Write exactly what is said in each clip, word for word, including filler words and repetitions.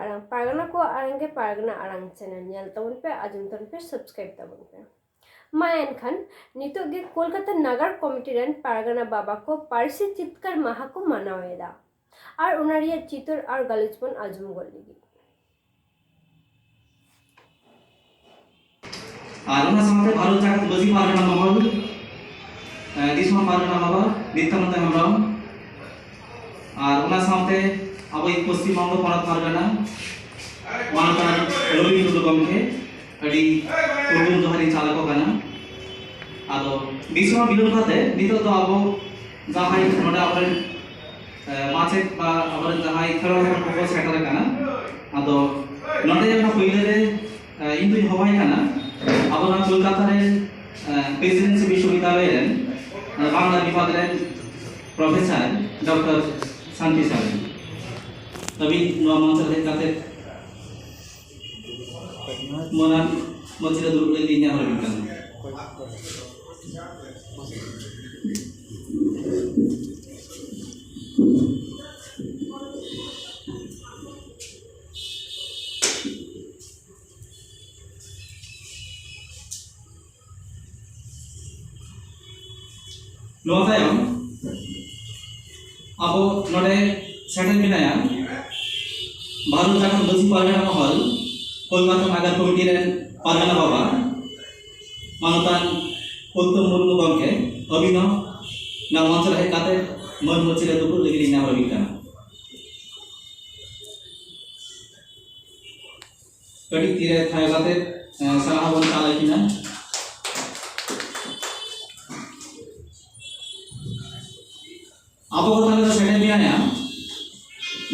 ᱟᱲᱟᱝ, ᱯᱟᱨᱜᱟᱱᱟ ᱠᱚᱣᱟᱜ ᱟᱲᱟᱝ ᱜᱮ ᱯᱟᱨᱜᱟᱱᱟ ᱟᱲᱟᱝ ᱪᱮᱱᱮᱞ ᱧᱮᱞ ᱛᱟᱵᱚᱱ ᱯᱮ, ᱟᱸᱡᱚᱢ ᱛᱟᱵᱚᱱ ᱯᱮ, ᱥᱟᱵᱥᱠᱨᱟᱭᱤᱵ ᱛᱟᱵᱚᱱ ᱯᱮ᱾ ᱢᱟ ᱮᱱᱠᱷᱟᱱ ᱱᱤᱛᱚᱜ ᱜᱮ ᱠᱳᱞᱠᱟᱛᱟ ᱱᱟᱜᱟᱨ ᱠᱚᱢᱤᱴᱤ ᱨᱮᱱ ᱯᱟᱨᱜᱟᱱᱟ ᱵᱟᱵᱟ ᱠᱚ ᱯᱟᱹᱨᱥᱤ ᱡᱤᱛᱠᱟᱹᱨ ᱢᱟᱦᱟ ᱠᱚ ᱢᱟᱱᱟᱣ ᱮᱫᱟ ᱟᱨ ᱚᱱᱟ ᱨᱮᱭᱟᱜ ᱪᱤᱛᱟᱹᱨ ᱟᱨ ᱜᱟᱞᱚᱪ ᱵᱚᱱ ᱟᱸᱡᱚᱢ ᱜᱚᱫ ᱞᱮᱜᱮ᱾ ᱟᱨ ᱚᱱᱟ ᱥᱟᱶᱛᱮ ᱵᱷᱟᱨᱚᱛ ᱡᱟᱠᱟᱛ ᱢᱟᱹᱡᱷᱤ ᱯᱟᱨᱜᱟᱱᱟ ᱢᱚᱦᱚᱞ, ᱮ, ᱫᱤᱥᱚᱢ ᱯᱟᱨᱜᱟᱱᱟ ᱵᱟᱵᱟ ᱱᱤᱛᱭᱟᱱᱟᱱᱫᱟ ᱦᱮᱢᱵᱨᱚᱢ, ᱟᱨ ᱚᱱᱟ ᱥᱟᱶᱛᱮ ᱟᱵᱚᱭᱤᱡ ᱯᱚᱥᱪᱤᱢ ᱵᱚᱝᱜᱚ ᱯᱚᱱᱚᱛ ᱯᱟᱨᱜᱟᱱᱟ ᱢᱟᱱᱚᱛᱟᱱ ᱨᱚᱵᱤ ᱴᱩᱰᱩ ᱜᱚᱢᱠᱮ, ᱟᱹᱰᱤ ᱩᱨᱜᱩᱢ ᱡᱚᱦᱟᱨ ᱤᱧ ᱪᱟᱞ ᱟᱠᱚ ᱠᱟᱱᱟ᱾ ᱟᱫᱚ ᱵᱤᱥᱚᱭ ᱵᱤᱞᱚᱢ ᱠᱟᱛᱮ ᱱᱤᱛᱚᱜ ᱫᱚ ᱟᱵᱚ ᱡᱟᱦᱟᱸᱭ ᱱᱚᱰᱮ ᱟᱵᱚᱨᱮᱱ ᱮ, ᱢᱟᱪᱮᱫ ᱵᱟ ᱟᱵᱚᱨᱮᱱ ᱡᱟᱦᱟᱸᱭ ᱠᱷᱮᱞᱳᱰ ᱦᱚᱲ ᱠᱚᱠᱚ ᱥᱮᱴᱮᱨ ᱟᱠᱟᱱᱟ᱾ ᱟᱫᱚ ᱱᱚᱰᱮ ᱚᱱᱟ ᱯᱳᱭᱞᱳ ᱨᱮ, ᱮ, ᱤᱧ ᱫᱩᱧ ᱦᱚᱦᱚᱭ ᱠᱟᱱᱟ ᱟᱵᱚ ᱱᱚᱣᱟ ᱠᱳᱞᱠᱟᱛᱟ ᱨᱮᱱ, ᱮ, ᱯᱨᱮᱥᱤᱰᱮᱱᱥᱤ ᱵᱤᱥᱥᱚᱵᱤᱫᱽᱫᱟᱞᱚᱭ ᱨᱮᱱ, ᱮ, ᱵᱟᱝᱞᱟ ᱵᱤᱵᱷᱟᱜᱽ ᱨᱮᱱ ᱯᱨᱚᱯᱷᱮᱥᱚᱨ ᱰᱚᱠᱴᱚᱨ ᱥᱟᱱᱛᱤ ᱥᱟᱨᱤ᱾ ᱟᱹᱵᱤᱱ ᱱᱚᱣᱟ ᱢᱚᱧᱪᱚ ᱨᱮ ᱦᱮᱡ ᱠᱟᱛᱮ ᱢᱟᱹᱱᱟᱱ ᱢᱟᱹᱪᱤ ᱨᱮ ᱫᱩᱲᱩᱵ ᱞᱟᱹᱜᱤᱫ ᱤᱧ ᱱᱮᱦᱚᱨ ᱟᱹᱵᱤᱱ ᱠᱟᱱᱟ᱾ ᱱᱚᱣᱟ ᱛᱟᱭᱚᱢ ᱟᱵᱚ ᱱᱚᱰᱮ ᱥᱮᱴᱮᱨ ᱢᱮᱱᱟᱭᱟ ᱵᱷᱟᱨᱚᱛ ᱡᱟᱠᱟᱛ ᱢᱟᱹᱡᱷᱤ ᱯᱟᱨᱜᱟᱱᱟ ᱢᱚᱦᱚᱞ ᱠᱳᱞᱠᱟᱛᱟ ᱱᱟᱜᱟᱨ ᱠᱚᱢᱤᱴᱤ ᱨᱮᱱ ᱯᱟᱨᱜᱟᱱᱟ ᱵᱟᱵᱟ ᱢᱟᱱᱚᱛᱟᱱ ᱩᱛᱛᱚᱢ ᱢᱩᱨᱢᱩ ᱜᱚᱢᱠᱮ᱾ ᱟᱹᱵᱤᱱ ᱦᱚᱸ ᱱᱚᱣᱟ ᱢᱚᱧᱪᱚ ᱨᱮ ᱦᱮᱡ ᱠᱟᱛᱮ ᱢᱟᱹᱱ ᱢᱟᱹᱪᱤ ᱨᱮ ᱫᱩᱯᱲᱩᱵ ᱞᱟᱹᱜᱤᱫ ᱤᱧ ᱱᱮᱦᱚᱨ ᱟᱹᱵᱤᱱ ᱠᱟᱱᱟ᱾ ᱠᱟᱹᱴᱤᱡ ᱛᱤᱨᱮ ᱛᱷᱟᱭᱚ ᱠᱟᱛᱮ, ᱮ, ᱥᱟᱨᱦᱟᱣ ᱵᱚᱱ ᱪᱟᱞ ᱟᱹᱠᱤᱱᱟ᱾ ᱟᱵᱚ ᱠᱚ ᱛᱟᱞᱟ ᱨᱮ ᱥᱮᱴᱮᱨ ᱢᱮᱱᱟᱭᱟ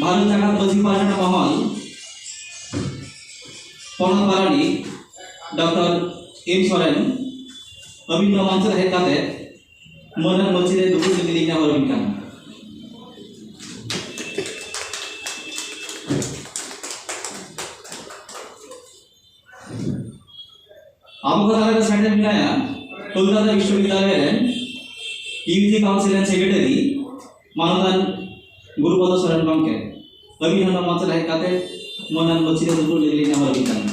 ᱵᱷᱟᱨᱚᱛ ᱡᱟᱠᱟᱛ ᱢᱟᱹᱡᱷᱤ ᱯᱟᱨᱜᱟᱱᱟ ᱢᱚᱦᱚᱞ ᱯᱚᱱᱚᱛ ᱯᱟᱨᱟᱱᱤᱠ ᱰᱚᱠᱴᱚᱨ ᱮᱢ ᱥᱚᱨᱮᱱ᱾ ᱟᱹᱵᱤᱱ ᱱᱚᱣᱟ ᱢᱚᱧᱪᱚ ᱨᱮ ᱦᱮᱡ ᱠᱟᱛᱮ ᱢᱟᱹᱱ ᱟᱨ ᱢᱟᱹᱪᱤ ᱨᱮ ᱫᱩᱯᱲᱩᱵ ᱞᱟᱹᱜᱤᱫ ᱤᱧ ᱱᱮᱦᱚᱨ ᱟᱹᱵᱤᱱ ᱠᱟᱱᱟ᱾ ᱟᱵᱚ ᱠᱚ ᱛᱟᱞᱟ ᱨᱮ ᱥᱮᱴᱮᱨ ᱢᱮᱱᱟᱭᱟ ᱠᱳᱞᱠᱟᱛᱟ ᱵᱤᱥᱥᱚᱵᱤᱫᱽᱫᱟᱞᱚᱭ ᱨᱮᱱ ᱤᱭᱩ ᱡᱤ ᱠᱟᱣᱩᱱᱥᱤᱞ ᱨᱮᱱ ᱥᱮᱠᱨᱮᱴᱟᱨᱤ ᱢᱟᱱᱚᱛᱟᱱ ᱜᱩᱨᱩᱯᱚᱫᱚ ᱥᱚᱨᱮᱱ ᱜᱚᱢᱠᱮ᱾ ᱟᱹᱵᱤᱱ ᱦᱚᱸ ᱱᱚᱣᱟ ᱢᱚᱧᱪᱚ ᱨᱮ ᱦᱮᱡ ᱠᱟᱛᱮ ᱢᱚᱱᱟᱱ ᱵᱟᱹᱪᱷᱤ ᱨᱮ ᱫᱩᱯᱩᱜ ᱞᱟᱹᱜᱤᱫ ᱱᱮᱦᱚᱨ ᱟᱹᱵᱤᱱ ᱠᱟᱱᱟ᱾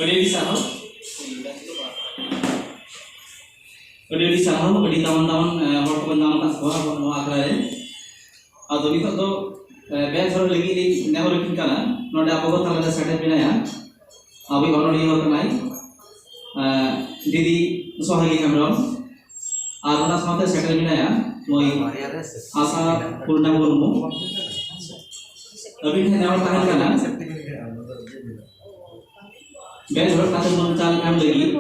ᱟᱹᱰᱤ ᱟᱹᱰᱤ ᱥᱟᱨᱦᱟᱣ᱾ ᱟᱹᱰᱤ ᱟᱹᱰᱤ ᱥᱟᱨᱦᱟᱣ, ᱟᱹᱰᱤ ᱫᱟᱢᱟᱱ ᱫᱟᱢᱟᱱ, ᱮ, ᱦᱚᱲ ᱠᱚᱵᱚᱱ ᱧᱟᱢ ᱟᱠᱟᱫ ᱠᱚᱣᱟ ᱟᱵᱚ ᱱᱚᱣᱟ ᱟᱠᱷᱲᱟ ᱨᱮ᱾ ᱟᱫᱚ ᱱᱤᱛᱚᱜ ᱫᱚ, ᱮ, ᱵᱮᱥ ᱦᱚᱲ ᱞᱟᱹᱜᱤᱫ ᱞᱤᱧ ᱱᱮᱦᱚᱨ ᱟᱹᱠᱤᱱ ᱠᱟᱱᱟ, ᱱᱚᱰᱮ ᱟᱵᱚ ᱠᱚ ᱛᱟᱞᱟᱨᱮ ᱥᱮᱴᱮᱨ ᱢᱮᱱᱟᱭᱟ, ᱟᱵᱚᱭᱤᱡ ᱚᱱᱚᱞᱤᱭᱟᱹ ᱦᱚᱲ ᱠᱟᱱᱟᱭ, ᱮ, ᱫᱤᱫᱤ ᱥᱚᱦᱟᱜᱤ ᱦᱮᱢᱵᱨᱚᱢ᱾ ᱟᱨ ᱚᱱᱟ ᱥᱟᱶᱛᱮ ᱥᱮᱴᱮᱨ ᱢᱮᱱᱟᱭᱟ ᱢᱟᱹᱭ ᱟᱥᱟ ᱯᱩᱨᱱᱟ ᱢᱩᱨᱢᱩ᱾ ᱟᱹᱵᱤᱱ ᱴᱷᱮᱱ ᱱᱮᱦᱚᱨ ᱛᱟᱦᱮᱱ ᱠᱟᱱᱟ, ᱵᱮᱥ ᱦᱚᱲ ᱠᱟᱛᱮ ᱵᱚᱱ ᱪᱟᱞ ᱮᱢ ᱞᱟᱹᱜᱤᱫ᱾